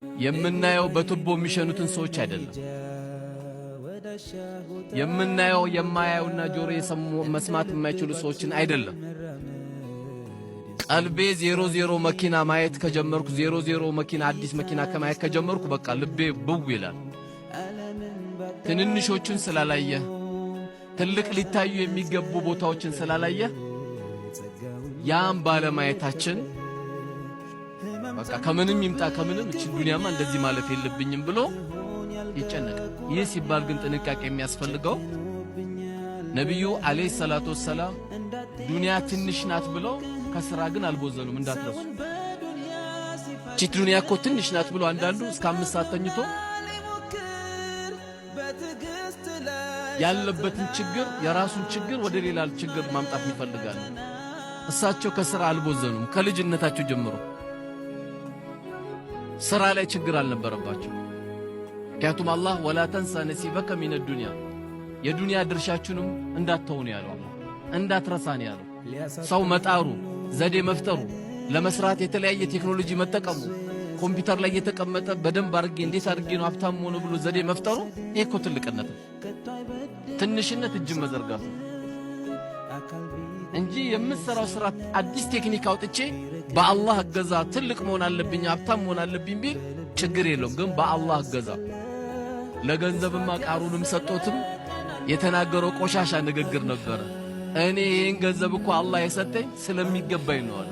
የምናየው በቱቦ የሚሸኑትን ሰዎች አይደለም። የምናየው የማያዩና ጆሮ የሰሙ መስማት የማይችሉ ሰዎችን አይደለም። ቀልቤ 00 መኪና ማየት ከጀመርኩ፣ 00 መኪና፣ አዲስ መኪና ከማየት ከጀመርኩ በቃ ልቤ ብው ይላል። ትንንሾቹን ስላላየ፣ ትልቅ ሊታዩ የሚገቡ ቦታዎችን ስላላየ፣ ያም ባለማየታችን በቃ ከምንም ይምጣ ከምንም እችን ዱንያማ እንደዚህ ማለፍ የለብኝም ብሎ ይጨነቃል። ይህ ሲባል ግን ጥንቃቄ የሚያስፈልገው ነቢዩ عليه الصلاة والسلام ዱንያ ትንሽ ናት ብለው ከስራ ግን አልቦዘኑም። እንዳትረሱ። እቺ ዱንያ እኮ ትንሽ ናት ብሎ አንዳንዱ እስከ 5 ሰዓት ተኝቶ ያለበትን ችግር፣ የራሱን ችግር ወደ ሌላ ችግር ማምጣት ይፈልጋል። እሳቸው ከስራ አልቦዘኑም። ከልጅነታቸው ጀምሮ ስራ ላይ ችግር አልነበረባቸው። ምክንያቱም አላህ ولا تنس نصيبك من الدنيا፣ የዱንያ ድርሻችሁንም እንዳትተው ነው ያለው። አላህ እንዳትረሳ ነው ያለው። ሰው መጣሩ፣ ዘዴ መፍጠሩ፣ ለመስራት የተለያየ ቴክኖሎጂ መጠቀሙ፣ ኮምፒውተር ላይ የተቀመጠ በደንብ አድርጌ እንዴት አድርጌ ነው ሀብታም ሆነ ብሎ ዘዴ መፍጠሩ፣ ይሄ እኮ ትልቅነት ነው። ትንሽነት እጅ መዘርጋት ነው እንጂ የምትሰራው ስራ አዲስ ቴክኒክ አውጥቼ በአላህ እገዛ ትልቅ መሆን አለብኝ፣ ሀብታም መሆን አለብኝ ቢል ችግር የለውም። ግን በአላህ እገዛ ለገንዘብማ ቃሩንም ሰጦትም የተናገረው ቆሻሻ ንግግር ነበረ። እኔ ይህን ገንዘብ እኮ አላህ የሰጠኝ ስለሚገባኝ ነው አለ።